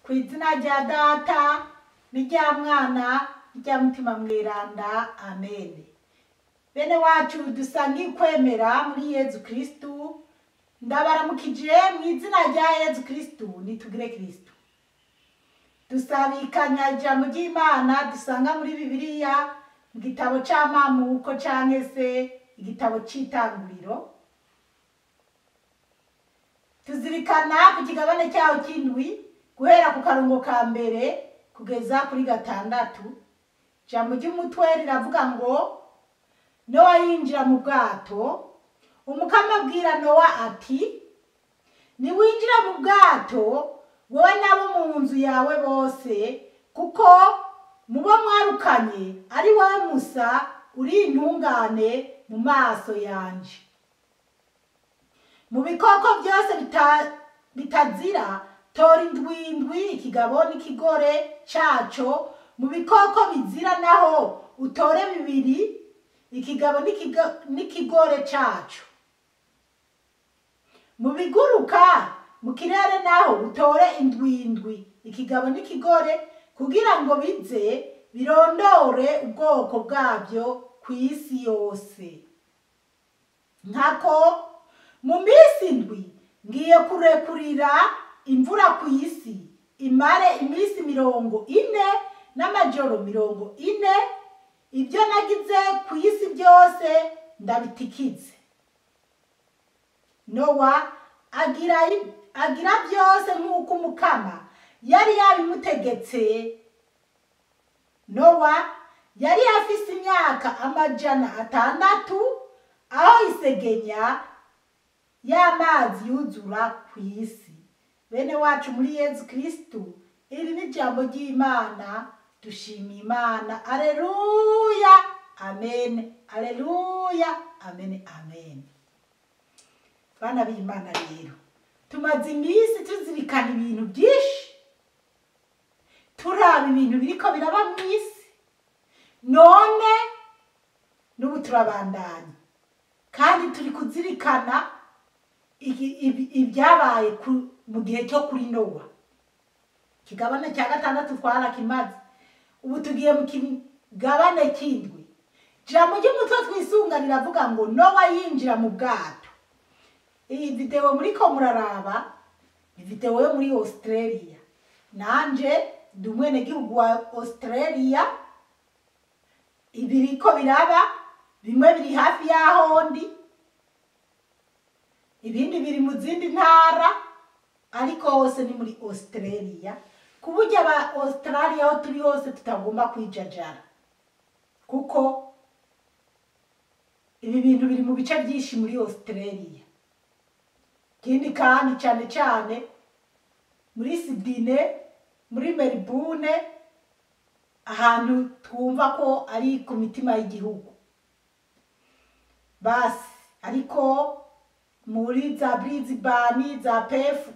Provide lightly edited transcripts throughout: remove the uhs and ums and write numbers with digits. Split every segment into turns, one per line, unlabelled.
Ku izina rya Data n'irya Mwana n'irya Mutima Mweranda, amen. Bene wacu dusangiye kwemera muri Yezu Kristu, ndabaramukije mu izina rya Yezu Kristu, nitugire Kristu. Dusabikanya ijambo ry'Imana dusanga muri Bibiliya mu gitabo c'amamuko canke se igitabo c'itanguriro. Tuzirikana ku kigabane cyaho cy'indwi guhera ku karongo ka mbere kugeza kuri gatandatu. Ijambo ry'umutwe riravuga ngo Nowa yinjira mu bwato. Umukama abwira Nowa ati: niwinjira mu bwato wowe n'abo mu nzu yawe bose, kuko mubo mwarukanye ari wowe Musa uri intungane mu maso yanje. Mu bikoko byose bitazira tora indwi indwi, ikigabo n'ikigore caco. Mu bikoko bizira naho utore bibiri, ikigabo n'ikigore caco. Mu biguruka mu kirere naho utore indwi indwi, ikigabo n'ikigore, kugira ngo bize birondore ubwoko bwabyo ku isi yose. Nkako mu minsi indwi ngiye kurekurira imvura ku isi, imare iminsi 40 n'amajoro 40, ibyo nagize ku isi byose ndabitikize. Nowa agira byose nk'uko Umukama yari yabimutegetse. Nowa yari afise imyaka 600 aho isegenya y'amazi yuzura ku isi. Bene wacu muri Yezu Kristu, iri ni ijambo ry'Imana. Dushima Imana. Aleluya, amen, aleluya, amen, amen. Bana b'Imana rero, tumaze iminsi tuzirikana ibintu byinshi, turaba ibintu biriko biraba mu isi, none n'ubu turabandanya kandi turi kuzirikana ibyabaye mu gihe cyo kuri Nowa. Ikigabane cya gatandatu twarakimaze, ubu tugiye mu kigabane cy'indwi. Ijambo ry'umutwe twisunga riravuga ngo Nowa yinjira mu bwato. Iyi video muriko muraraba ni video yo muri Australia. Nanje ndi umwenegihugu wa Australia. Ibiriko biraba bimwe biri hafi y'aho ndi, ibindi biri mu zindi ntara, ariko hose ni muri Australia. Ku buryo aba Australia aho turi hose tutagomba kwijajara, kuko ibi bintu biri mu bice byinshi muri Australia. Ikindi kandi cyane cyane muri Sydney, muri Melbourne, ahantu twumva ko ari ku mitima y'igihugu. Basi ariko muri za Brisbane, za Perth,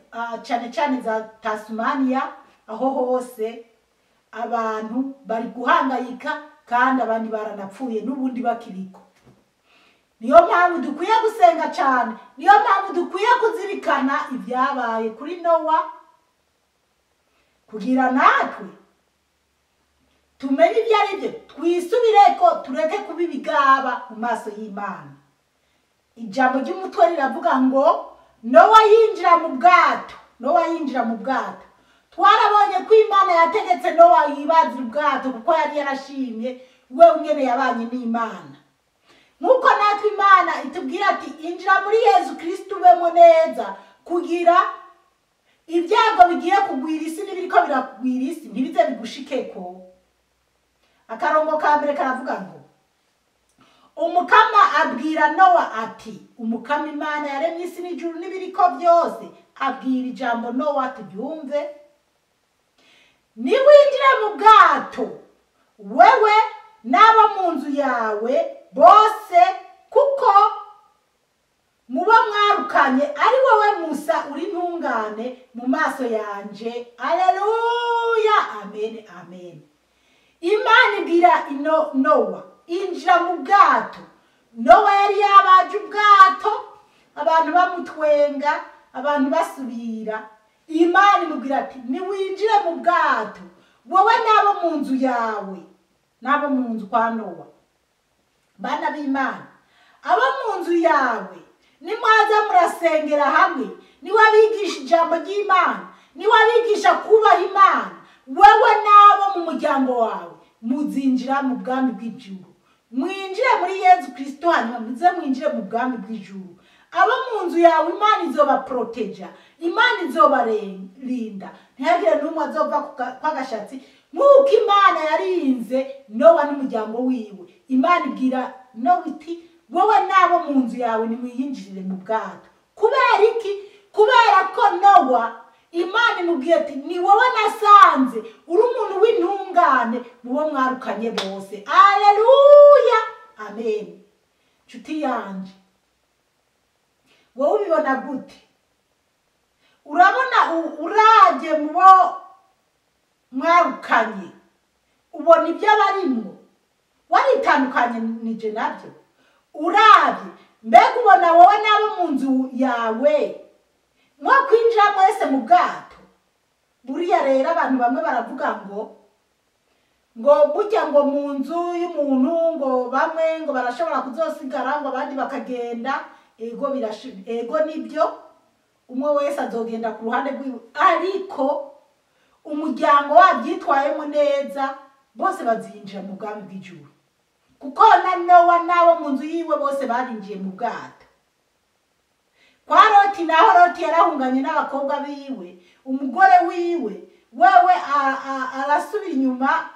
cyane cyane za Tasmania, aho hose abantu bari guhangayika kandi abandi baranapfuye n'ubundi bakiriko. Niyo mpamvu dukwiye gusenga cyane, niyo mpamvu dukwiye kuzirikana ibyabaye kuri Nowa, kugira natwe tumenye ibyo ari byo, twisubireko, tureke kuba ibigaba mu maso y'Imana. Ijambo ry'umutwe riravuga ngo Nowa yinjira mu bwato. Nowa yinjira mu bwato. Twarabonye ko Imana yategetse Nowa yibazira ubwato, kuko yari yarashimye we nyene yabanye n'Imana. Nkuko natwe Imana itubwira ati injira muri Yezu Kristu ubemo neza, kugira ibyago bigiye kugwira isi n'ibiriko biragwira isi ntibize bigushikeko. Akarongo ka mbere karavuga ngo Umukama abwira Nowa ati, Umukama Imana yaremye isi n'ijuru n'ibiriko byose, abwira ijambo Nowa turyumve: niwinjira mu bwato wewe n'abo mu nzu yawe bose, kuko mubo mwarukanye ari wowe Musa uri intungane mu maso yanje. Aleluya, amen, amen. Imana ibwira Nowa injira mu bwato. Nowa yari yabaje ubwato, abantu bamutwenga, abantu basubira. Imana imubwira ati niwinjire mu bwato wowe n'abo mu nzu yawe, n'abo mu nzu kwa Nowa. Bana b'Imana, abo mu nzu yawe nimwaza murasengera hamwe, niwabigisha ijambo ry'Imana, niwabigisha kubaha Imana, wewe n'abo mu muryango wawe muzinjira mu bwami bw'ijuru. Mwinjire muri Yezu Kristo, hanyuma muze mwinjire mu bwami bw'ijuru. Abo mu nzu yawe Imana izobaproteja, Imana izobarinda, ntihagire n'umwe azova kwagashatsi, nk'uko Imana yarinze Nowa n'umuryango wiwe. Imana ibwira Nowa iti wowe n'abo mu nzu yawe nimwiyinjirire mu bwato. Kubera iki? Kubera ko Nowa Imana imubwiye ati ni wowe nasanze uri umuntu w'intungane mu bo mwarukanye bose. Aleluya, amen. Nshuti yanje, wowe ubibona gute? Urabona urabye mu bo mwarukanye, ubona ibyo barimwo, waritandukanye nije nabyo? Urabye mbega ubona wowe n'abo mu nzu yawe mwakwinjira mwese mu bwato? Buriya rero abantu bamwe baravuga ngo burya ngo mu nzu y'umuntu ngo bamwe ngo barashobora kuzosigara ngo abandi bakagenda. Ego ego nibyo, umwe wese azogenda ku ruhande rwiwe, ariko umuryango wabyitwayemo neza bose bazinjira mu bwami bw'ijuru, kuko na Nowa n'abo mu nzu yiwe bose barinjiye mu bwato. Kwa Loti naho, Loti yarahunganye n'abakobwa biwe, umugore wiwe wewe arasubira inyuma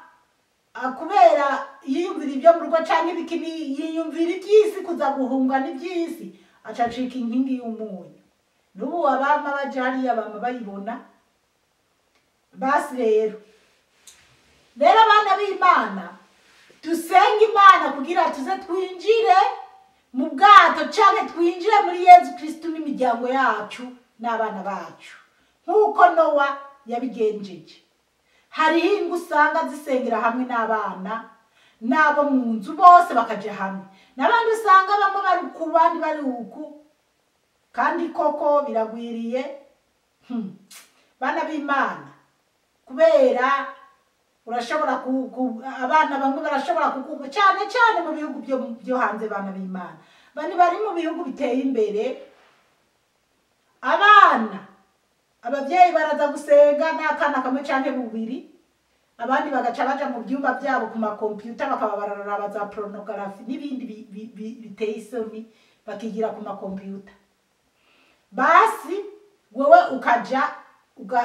kubera yiyumvira ibyo mu rugo canke ibiki, yiyumvira iby'isi, kuza guhunga n'iby'isi, acacika inkingi y'umunyu. N'ubu abama baja hariya bama bayibona. Basi rero abana b'Imana, dusenge Imana kugira tuze twinjire mu bwato canke twinjire muri Yezu Kristo n'imiryango yacu n'abana bacu, nk'uko Nowa yabigenjeje. Hariho ingo usanga zisengera hamwe n'abana n'abo mu nzu bose bakaja hamwe, n'abandi usanga bamwe bari uku abandi bari uku, kandi koko biragwiriye. Bana b'Imana, kubera urashobora abana bamwe barashobora kukumva cyane cyane mu bihugu byo hanze. Bana b'Imana, bani bari mu bihugu biteye imbere, abana abavyeyi baraza gusenga n'akana kamwe canke bubiri, abandi bagaca baja mu byumba byabo ku makompiyuta bakaba bararaba za pornography n'ibindi biteye isoni bakigira ku makompiyuta. Basi wewe ukaja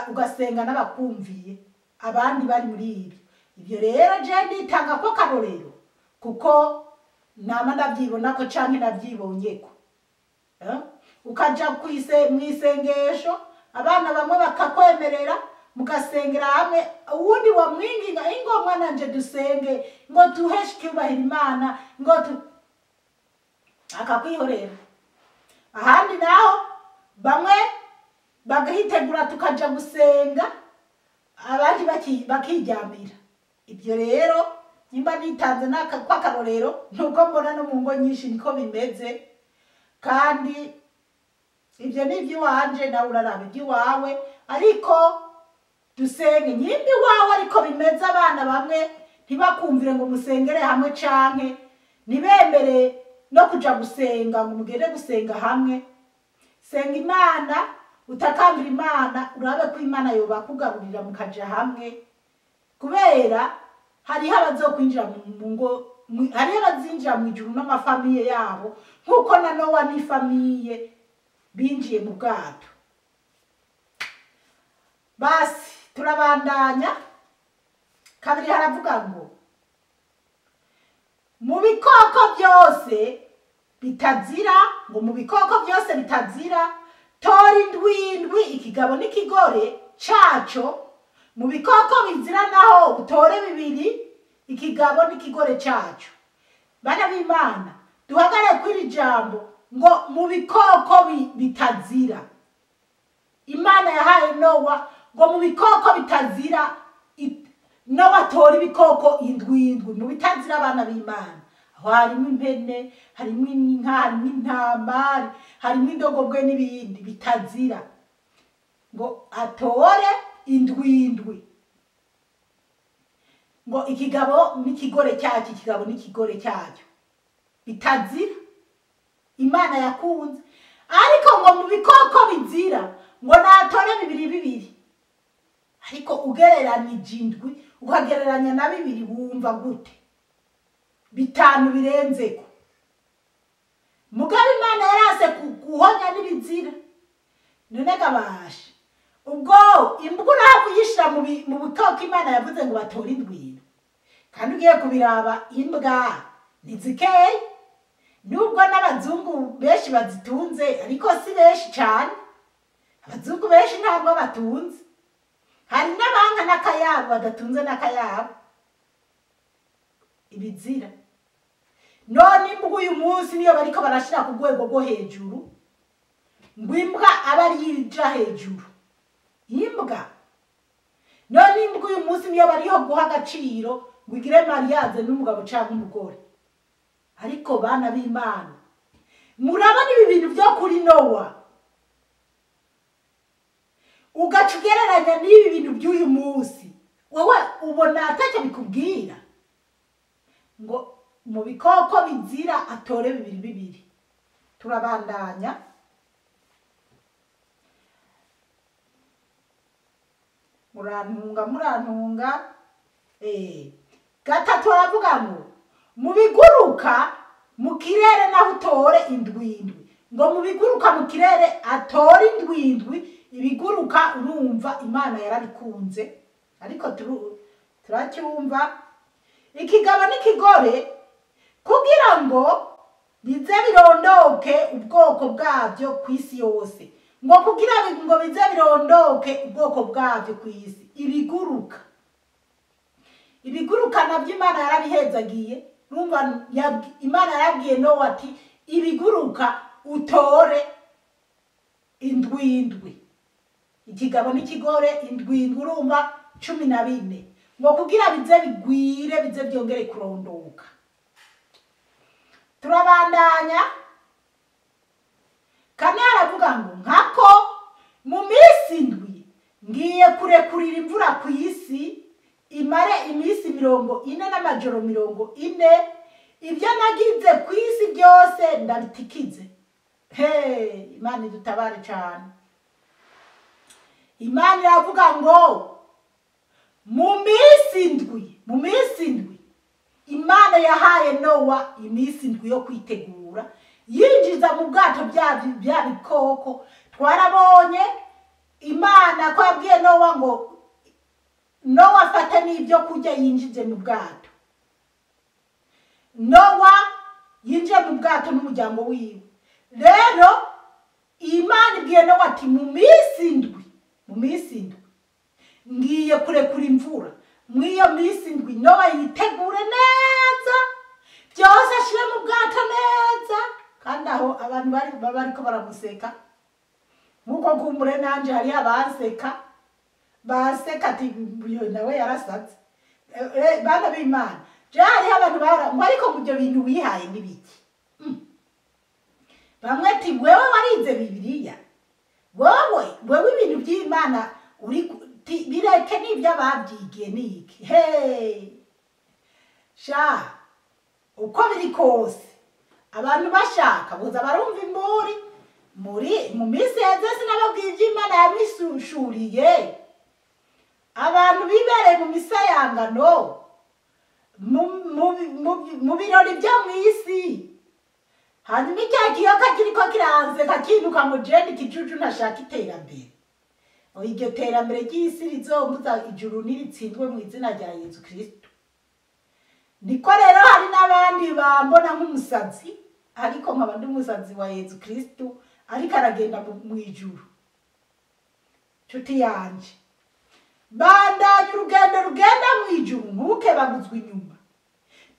ugasenga n'abakumviye, abandi bari muri ibi. Ibyo rero je nditanga ko karorero, kuko nama ndabyibona ko canke nabyibonyeko. Ukaja mwisengesho, abana bamwe bakakwemerera mugasengera hamwe, uwundi wamwinginga ingo mwana nje dusenge ngo tuheshe icyubahiro Imana, ngo akakwihorera. Ahandi naho bamwe bagahitegura tukaja gusenga, abandi bakiryamira. Ibyo rero nimba nitanze kw'akarorero, nuko mbona no mu ngo nyinshi niko bimeze. Kandi ibyo ni iby'iwanje, nawe uraraba iby'iwawe, ariko dusenge nyimbi iwawe ariko bimeze. Abana bamwe ntibakumvire ngo musengere hamwe canke ntibemere no kuja gusenga ngo mugende gusenga hamwe. Senga Imana, utakambira Imana, urabe ko Imana yobakugarurira mukaja hamwe, kubera hariho abazokwinjira mu ngo, hariho abazinjira mu ijuru n'amafamiye yabo, nk'uko na Nowa n'ifamiye binjiye mu bwato. Basi turabandanya. Kabiri haravuga ngo mu bikoko byose bitazira, ngo mu bikoko byose bitazira tora indwi ikigabo n'ikigore caco, mu bikoko bizira naho utore bibiri ikigabo n'ikigore caco. Bana b'Imana, duhagare kw'iri jambo ngo mu bikoko bitazira. Imana yahaye Nowa ngo mu bikoko bitazira Nowa atora ibikoko indwi mu bitazira. Abana b'Imana, aho harimo impene, harimo inka, harimo intama, harimo indogobwe n'ibindi bitazira. ngo atore indwi indwi, ngo ikigabo n'ikigore cyacyo, ikigabo n'ikigore cyacyo bitazira, Imana yakunze. Ariko ngo mu bikoko bizira ngo natore bibiri bibiri. Ariko ugereranije indwi ukagereranya na bibiri wumva gute? 5 birenzeko. Mugabe Imana yarase guhonya n'ibizira. None gabasha ubwo imbwa urahavu yishira mu bikoko Imana yavuze ngo batore indwi, kandi ugiye kubiraba imbwa ntizikeye, nubwo n'abazungu benshi bazitunze, ariko si benshi cyane. Abazungu benshi ntabwo batunze, hari n'abanka n'akayabo badatunze n'akayabo ibizira. None imbwa uyu munsi niyo bariko barashira ku rwego rwo hejuru, ngo imbwa aba ari yija hejuru imbwa. None imbwa uyu munsi niyo bariho guha agaciro ngo igire mariage n'umugabo cyangwa umugore. Ariko bana b'Imana, murabona ibi bintu byo kuri Nowa, ugaca ugereranya n'ibi bintu by'uyu munsi, wowe ubona atacyo bikubwira. Ngo mu bikoko bizira atore bibiri bibiri. Turabandanya. Murantunga. Gatatu aravuga ngo mu biguruka mu kirere naho utore indwi indwi. Ngo mu biguruka mu kirere atore indwi indwi. Ibiguruka urumva Imana yarabikunze, ariko turacyumva ikigabo n'ikigore kugira ngo bize birondoke ubwoko bwabyo ku isi yose. Ngo kugira ngo bize birondoke ubwoko bwabyo ku isi. Ibiguruka, ibiguruka nabyo Imana yarabihezagiye. Urumva Imana yarabwiye Nowa ati ibiguruka utore indwi indwi, ikigabo n'ikigore indwi indwi, urumva 14, ngo kugira bize bigwire, bize byongere kurondoka. Turabandanya. Kane aravuga ngo nkako mu minsi indwi ngiye kurekurira imvura ku isi imare iminsi 40 n'amajoro 40, ibyo nagize ku isi byose ndabitikize. He, Imana idutabare cyane. Imana iravuga ngo mu minsi indwi, mu minsi indwi Imana yahaye Nowa iminsi indwi yo kwitegura, yinjiza mu bwato bya bikoko. Twarabonye Imana ko yabwiye Nowa ngo Nowa afate n'ibyo kurya yinjize mu bwato. Nowa yinjiye mu bwato n'umuryango wiwe. Rero Imana ibwiye Nowa ati mu minsi indwi, mu minsi indwi ngiye kurekura imvura. Mw'iyo minsi indwi Nowa yitegure neza, byose ashire mu bwato neza. Kandi aho abantu bari bariko baramuseka, nkuko kumbure nanje hari abanseka, baseka ati uyu nawe yarasatse. Bana b'Imana, je hariho abantu bahora ngo ariko ngo ibyo bintu wihaye n'ibiki? Bamwe ati wewe warize Bibiliya, wewe ibintu by'Imana uri bireke n'ibyo ababyigiye niki? Hey sha, uko biri kose abantu bashaka boza barumva imburi. Muri mu minsi heze sinababwiye iby'Imana yamisushuriye abantu bibereye mu misayangano, mu birori byo mu isi. Hanyuma icya kiyoka kiriko kiranze kakinuka ngo jeni ikijuju ntashaka iterambere. Iryo terambere ry'isi rizombuza ijuru niritsindwe mu izina rya Yezu Kristo. Niko rero hari n'abandi bambona nk'umusazi, ariko nkaba ndi umusazi wa Yezu Kristo, ariko aragenda mu ijuru. Nshuti yanje, bandanya urugendo rugenda mu ijuru, ntukebaguzwe inyuma,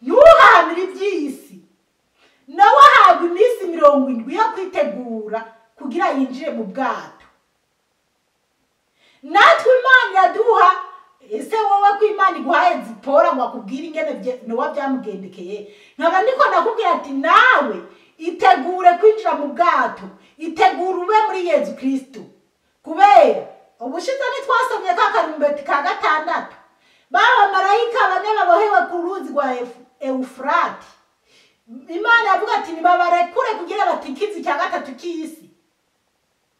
ntuhamire iby'isi. Nawe ahabwa iminsi 70 yo kwitegura kugira yinjire mu bwato. Natwe Imana iraduha. Ese wowe ko Imana iguhaye zipora ngo akubwire ingene Nowa byamugendekeye, nkaba ndiko ndakubwira ati nawe itegure kwinjira mu bwato, itegure ube muri Yezu Kristo, kubera Ubushize ntitwasomye ka karumbeti ka gatandatu, baba marayika bane babohewe ku ruzi rwa Ewufurati. Imana yavuga ati nibabarekure kugira batikize icya gatatu cy'isi,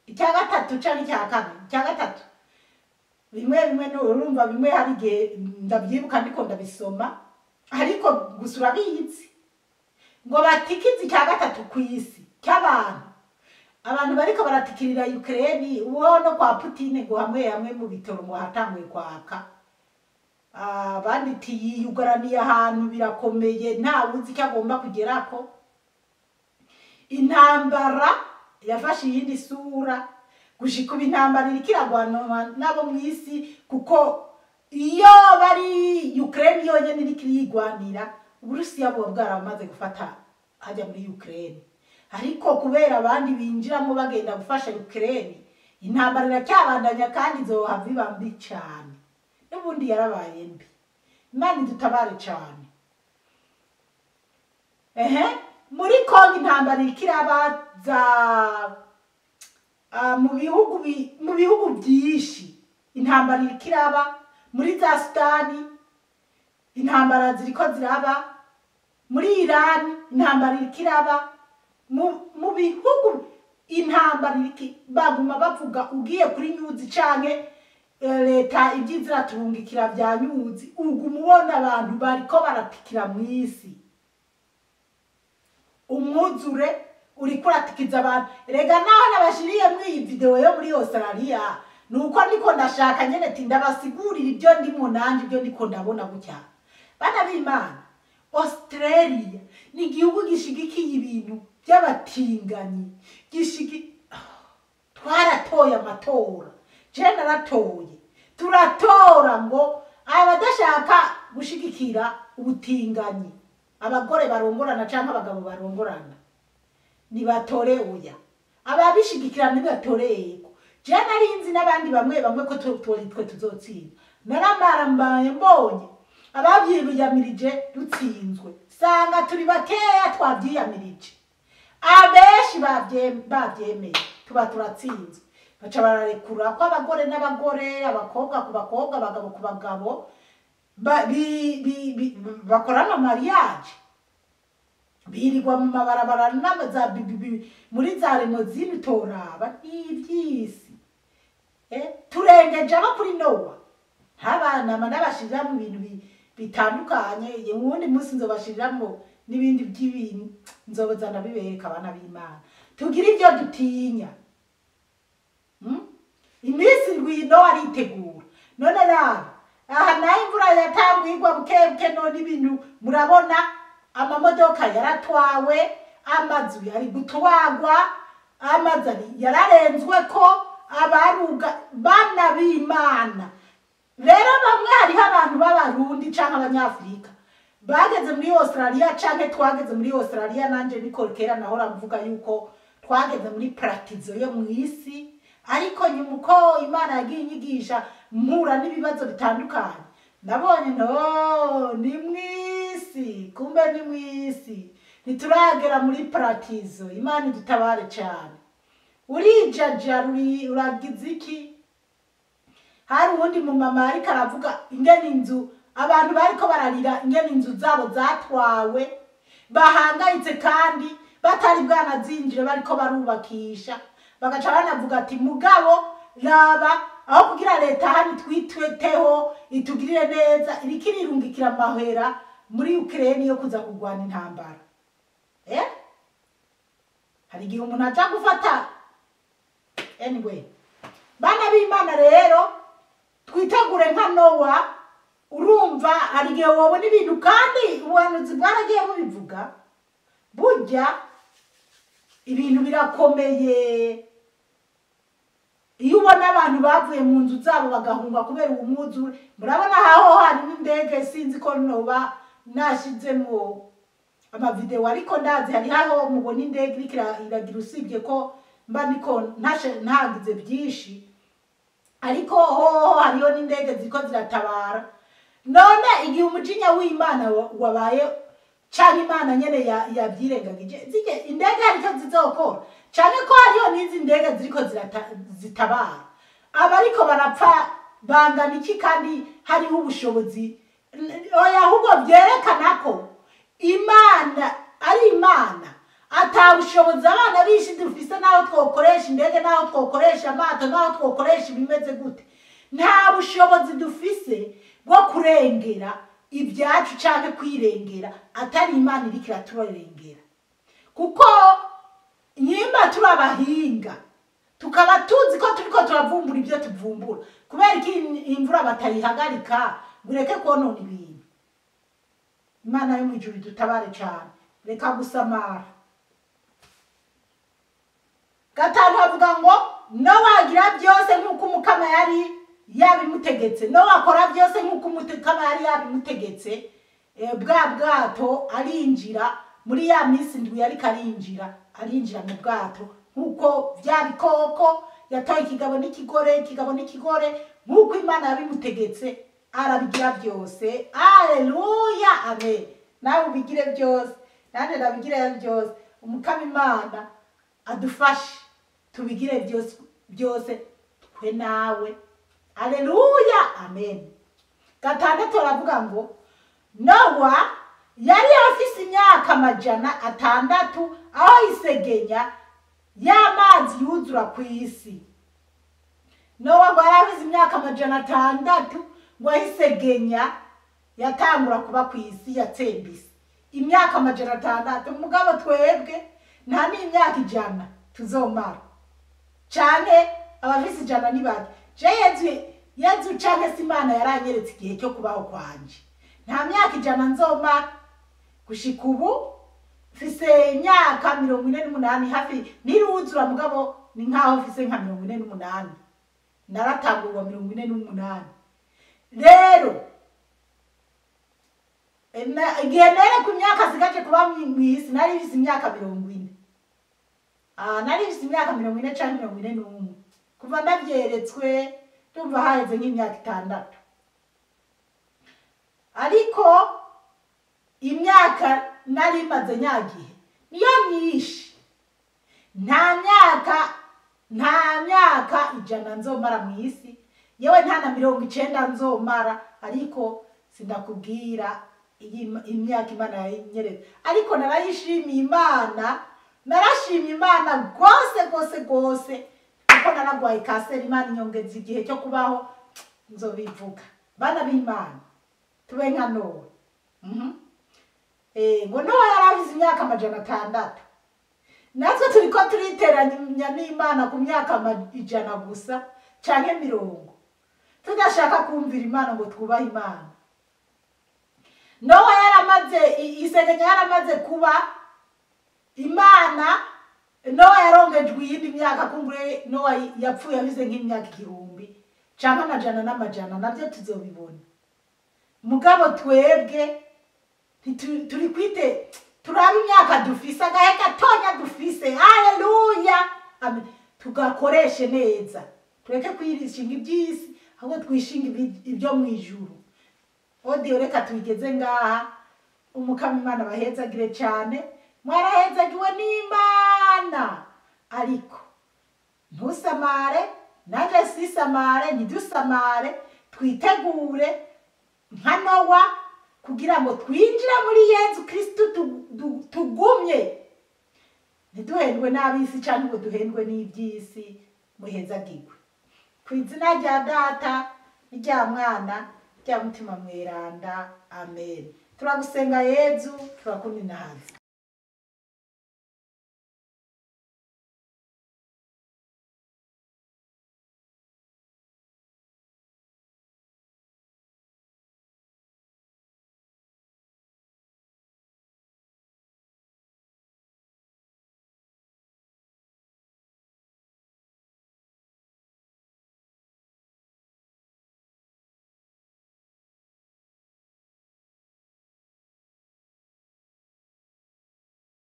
icya gatatu canke icya kane, icya gatatu. Bimwe bimwe urumva bimwe hari igihe ndabyibuka ndiko ndabisoma, ariko gusa urabizi ngo batikize icya gatatu ku isi cy'abantu. Abantu bariko baratikirira Ukraine, uwo no kwa Putin ngo hamwe hamwe mu bitoro ngo hatanguye kwaka, abandi ati yiyugaraniye ahantu birakomeye, nta wuzi icyo agomba kugerako. Intambara yafashe iyindi sura, gushika ubu intambara iriko iragwanwa n'abo mw'isi, kuko iyo bari Ukraine yonyene iriko irigwanira, Uburusiya buba bwaramaze gufata hajya muri Ukraine. Ariko kubera abandi binjiramo bagenda gufasha Ukraine, intambara iracyabandanya kandi izohava iba mbi cane. N'ubundi yarabaye mbi. Imana idutabare cane. Muri Kongo intambara iriko irabaza, mu bihugu byinshi intambara iriko iraba, muri za Sudani intambara ziriko ziraba, muri Irani intambara iriko iraba, mu bihugu intambara iriko baguma bavuga. Ugiye kuri news canke leta ibyiza iraturungikira vya news, uguma ubona abantu bariko baratikira mw'isi. Umwuzure uriko uratikiza abantu. Rega naho nabashiriye muri iyi video yo muri Australia, nuko ndiko ndashaka nyene ati ndabasigurira ibyo ndimo nanje, ibyo ndiko ndabona gutya. Bana b'Imana, Australia ni igihugu gishigikiye ibintu by'abatinganyi, twaratoye amatora, je naratoye, turatora ngo abadashaka gushigikira ubutinganyi, abagore barongorana canke abagabo barongorana, nibatore oya, ababishigikira nibatore yego. Je narinzi n'abandi bamwe bamwe ko twe tuzotsinda, naramarambaye mbonye abavyiyamirije dutsinzwe, sanga turi bakeya twavyiyamirije, abenshi bavyemeye, tuba turatsinzwe. Baca bararekura ko abagore n'abagore, abakobwa ku bakobwa, abagabo ku bagabo, bakorana mariage, birirwa mu mabarabara n'amaza muri za limousine utoraba n'ivy'isi. Turengeje abo kuri Nowa, ntabana n'abashirira mu bintu bitandukanye. Uwundi munsi nzobashiriramo n'ibindi by'ibintu, nzoza ndabibereka abana b'Imana. Tugira ibyo dutinya. Iminsi indwi Nowa aritegura. None raba aha naho imvura yatanguye igwa buke buke, none ibintu murabona amamodoka yaratwawe, amazu yari gutwagwa, amazu yararenzwe ko abaruga. Bana b'Imana rero, bamwe hariho abantu b'Abarundi canke Abanyafurika bageze muri Australia, canke twageze muri Australia. Nanje niko kera nahora mvuga yuko twageze muri paradizo yo mw'isi, ariko nyuma uko Imana yagiye inyigisha mpura n'ibibazo bitandukanye, nabonye no ni mw'isi, kumbe ni mw'isi, ntituragera muri paradizo. Imana idutabare cane. Urijaja uragize iki? Hari uwundi mu mama ariko aravuga ingene inzu abantu bariko bararira, ingene inzu zabo zatwawe, bahangayitse kandi batari bwanazinjire, bariko barubakisha. Bagaca banavuga ati mugabo raba aho kugira leta hano twitweteho itugirire neza, iriko irirungikira amahera muri Ukraine yo kuza kurwana intambara. Hari igihe umuntu aja gufata. Anyway, bana b'Imana rero twitegure nka Nowa. Urumva hari igihe wobona ibintu, kandi ubuhanuzi bwaragiye bubivuga, burya ibintu birakomeye. Iyo ubona abantu bavuye mu nzu zabo bagahunga kubera uwo mwuzure, murabona aho hari n'indege, sinzi ko noba nashizemo amavideo, ariko ndazi hari aho mubona indege iriko iragira, usibye ko mba niko ntagize byinshi, ariko hoho hariho n'indege ziriko ziratabara. None igihe umujinya w'Imana wabaye, canke Imana nyene yavyirengagije, indege hariko zizokora, canke ko hariho n'izi ndege ziriko zitabara. Abariko barapfa bangana iki kandi hariho ubushobozi? Oya, ahubwo byerekana ko Imana ari Imana, ata bushobozi abana b'isi dufise, naho twokoresha indege, naho twokoresha amato, naho twokoresha ibimeze gute, nta bushobozi dufise bwo kurengera ibyacu canke kwirengera atari Imana iriko iraturengera. Kuko nyimba turi abahinga tukaba tuzi ko turiko turavumbura ibyo tuvumbura, kubera iki imvura batayihagarika ngo ireke konona ibintu? Imana yo mw'ijuru idutabare cane, reka gusamara. 5 havuga ngo Nowa agira byose nk'uko Umukama yari yabimutegetse. Nowa akora byose nk'uko Umukama yari yabimutegetse. Bwa bwato arinjira muri ya minsi 7 yariko arinjira mu bwato nk'uko bya bikoko yatoye ikigabo n'ikigore, ikigabo n'ikigore, nk'uko Imana yabimutegetse arabigira byose. Alleluya, amen. Nawe ubigire byose, nanjye ndabigire byose. Umukama Imana adufashe tubigire byose byose twe nawe. Alleluya, amen. 6 aravuga ngo Nowa yari afise imyaka 600 aho isegenya y'amazi yuzura ku isi. Nowa ngo yari afise imyaka 600 ngo ahisegenya yatangura kuba ku isi yatsembise imyaka 600. Mugabo twebwe nta n'imyaka 100 tuzomara, canke abafise 100 ni bake. Je Yezu canke se Imana yaranyeretse igihe cyo kubaho kwanje, nta myaka 100 nzomara. Gushika ubu mfise imyaka 48 hafi niruzura, mugabo ni nkaho mfise nka 48, naratangurwa 48. Rero igihe nere ku myaka sigaje kuba mw'isi nari mfise imyaka 40. Nari mfise imyaka 40 canke 41 kuva ndavyeretswe, ndumva haheze nk'imyaka 6. Ariko imyaka nari maze nyagihe niyo myinshi, nta myaka 100 nzomara mw'isi, yewe nta na 90 nzomara. Ariko sindakubwira imyaka Imana yanyeretse, ariko narayishimiye Imana, narashimye Imana rwose rwose rwose, kuko naragwaye kanseri, Imana inyongeza igihe cyo kubaho. Nzobivuga. Bana b'Imana, tube nka Nowa. Ngo Nowa yari afise imyaka 600, natwe turiko turiteranya n'Imana ku myaka 100 gusa canke 70, tudashaka kumvira Imana ngo twubahe Imana. Nowa yaramaze isegenya yaramaze kuba Imana. Nowa yarongejwe iyindi myaka, kumbure Nowa yapfuye abize nk'imyaka 1000 canke amajana n'amajana, navyo tuzobibona. Mugabo twebwe turi kwite turaba imyaka dufise, agahe gatonya dufise. Haleluya, amen. Tugakoreshe neza, tureke kwirishinga iby'isi, ahubwo twishinga ibyo mw'ijuru. Odiyo reka tubigeze ngaha. Umukama Imana bahezagire cyane, mwarahezagiwe n'Imana. Ariko ntusamare, nanjye sisamare, ntidusamare, twitegure nka Nowa kugira ngo twinjire muri Yezu Kristu tugumye, ntiduhendwe n'ab'isi cyangwa ngo duhendwe n'iby'isi. Muhezagirwe ku izina rya Data n'irya Mwana rya Mutima Mweranda, amen. Turagusenga Yezu, turakunda inahaza.